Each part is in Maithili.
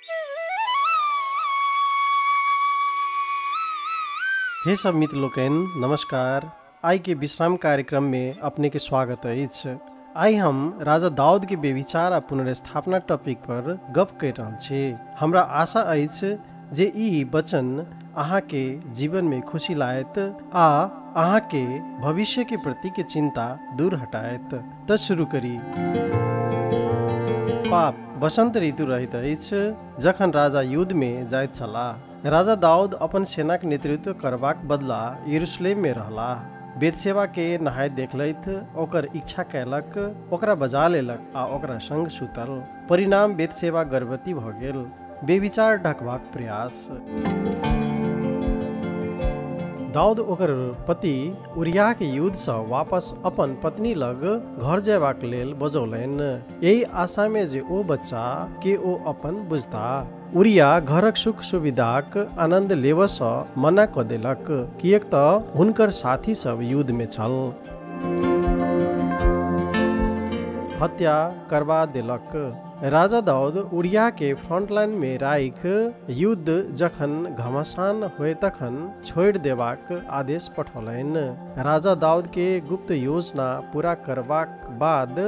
हे सब मित्र लोकनि नमस्कार। आइ के विश्राम कार्यक्रम में अपने के स्वागत अछि। आइ हम राजा दाऊद के व्यभिचार आ पुनर्स्थापना टॉपिक पर गप कर रहल छी। हमरा आशा अछि जे ई वचन अहाँ के जीवन में खुशी लायत आ अहाँ के भविष्य के प्रति के चिंता दूर हटायत। त शुरू करी। पाप बसंत ऋतु रहैत अछि जखन राजा युद्ध में जाइत छलाह। राजा दाऊद अपन सेनाक नेतृत्व करबाक बदला यरूशलेम में रहलाह। बेतशेबा के नहाइत देखलथि, ओकर इच्छा कयलक, ओकरा बजा लेलक आ ओकरा संग सुतल। परिणाम बेतशेबा गर्भवती भऽ गेल। बेविचार ढकबाक प्रयास। दाऊद ओकर पति उरिया के युद्ध सँ वापस अपन पत्नी लग घर जयबाक लेल बजौलनि, एहि आशा में जे ओ बच्चा के ओ अपन बुझता। उरिया घरक सुख सुविधाक आनंद लेबऽ सँ मना कऽ देलक, किएक तऽ हुनकर साथी सब युद्ध में छल। हत्या करबा देलक। राजा दाऊद उरिया के फ्रंटलाइन में राखि युद्ध जखन घमासान होय तखन छोड़ि देबाक आदेश पठौलनि। राजा दाऊद के गुप्त योजना पूरा करबाक बाद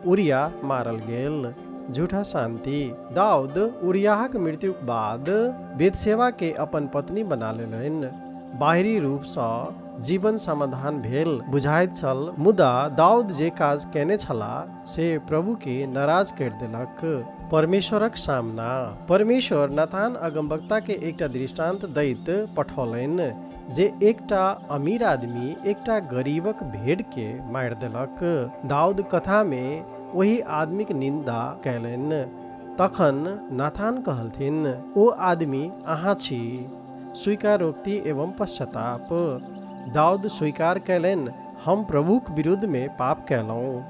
उरिया मारल गेल। झूठा शांति। दाऊद उरियाहक मृत्युक बाद बेतशेबा के अपन पत्नी बना लेलनि। बाहरी रूप सँ जीवन समाधान भेल बुझाइत छल, मुदा दाऊद जे काज केने छलाह से प्रभु के नाराज कर देलक। परमेश्वरक सामना। परमेश्वर नातान अगमवक्ता के एकटा दृष्टांत दैत पठौलनि जे एकटा अमीर आदमी एकटा गरीबक भेड़ के मारि देलक। दाऊद कथा में ओहि आदमीक निंदा कयलनि। तखन नाथान कहलथिन, ओ आदमी अहाँ छी। स्वीकारोक्ति एवं पश्चाताप। दाऊद स्वीकार कयलनि, हम प्रभुक विरुद्ध में पाप कयलहुँ।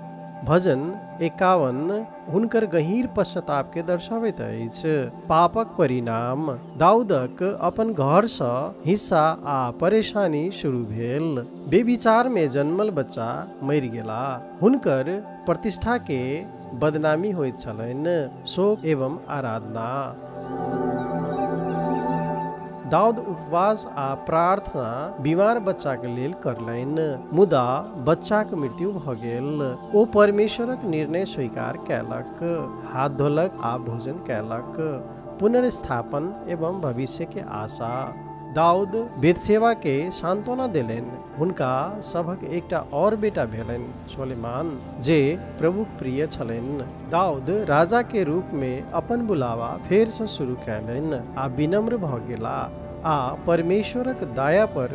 भजन 51 हुनकर गहीर पश्चाताप के दर्शाबैत अछि। पापक परिणाम। दाऊदक अपन घर सँ हिस्सा आ परेशानी शुरू भेल। बेविचार में जन्मल बच्चा मरि गेला। हुनकर प्रतिष्ठा के बदनामी होइत छलनि। शोक एवं आराधना। दाऊद उपवास आ प्रार्थना बीमार बच्चा के लेल करलनि, मुदा बच्चाक मृत्यु भऽ गेल। ओ परमेश्वरक निर्णय स्वीकार कयलक, हाथ धोलक आ भोजन कयलक। पुनर्स्थापन एवं भविष्य के आशा। दाऊद बेतशेबा के सांत्वना देलनि। हुनका सभक एकटा और बेटा भेलनि, सोलेमान, जे प्रभुक प्रिय छलनि। दाऊद राजा के रूप में अपन बुलावा फेर सँ शुरू कयलनि आ विनम्र भऽ गेला आ परमेश्वरक दया पर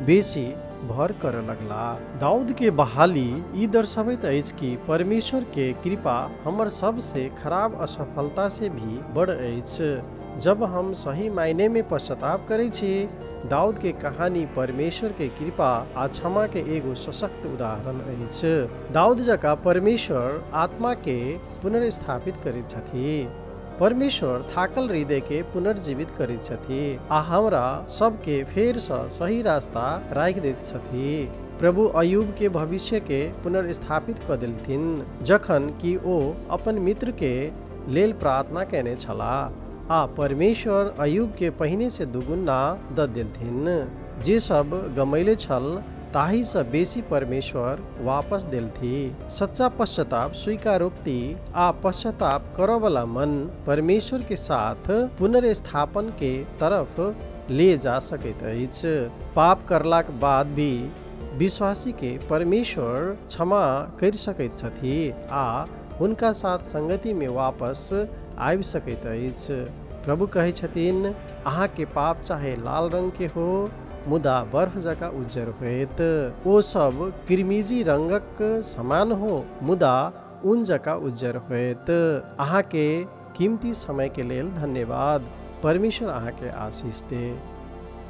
बेसी भर करऽ लगला। दाऊद के बहाली ई दर्शाबैत अछि कि परमेश्वर के कृपा हमर सबसे खराब असफलता से भी बड़ अछि। जब हम सही मायने में पश्चाताप करै छी, दाऊद के कहानी परमेश्वर के कृपा आ क्षमा के एगो सशक्त उदाहरण अछि। दाऊद जकाँ परमेश्वर आत्मा के पुनर्स्थापित करैत छथि। परमेश्वर थाकल हृदय के पुनर्जीवित करैत छथि आ हमरा सबके फेर सँ सही रास्ता राखि दैत छथि। प्रभु अयूब के भविष्य के पुनर्स्थापित कऽ देलथिन, जखन कि ओ अपन मित्र के लेल प्रार्थना कयने छलाह आ परमेश्वर अयूब के पहिने से दुगुना दऽ देलथिन। जे सब गमैले छल ताहि सँ बेसी परमेश्वर वापस देलथि। सच्चा पश्चाताप, स्वीकारोक्ति आ पश्चाताप करऽवला मन परमेश्वर के साथ पुनर्स्थापन के तरफ ले जा सकैत अछि। पाप करलाक बाद भी विश्वासी के परमेश्वर क्षमा करि सकैत छथि आ हुनका साथ संगति में वापस आबि सकैत अछि। प्रभु कहै छथिन, अहाँ के पाप चाहे लाल रंग के हो, मुदा बर्फ जकाँ उज्जर होयत। ओ सब किरमिजी रंगक समान हो, मुदा ऊन जकाँ उज्जर होयत। अहाँ के कीमती समय के लेल धन्यवाद। परमेश्वर अहाँ के आशीष दे।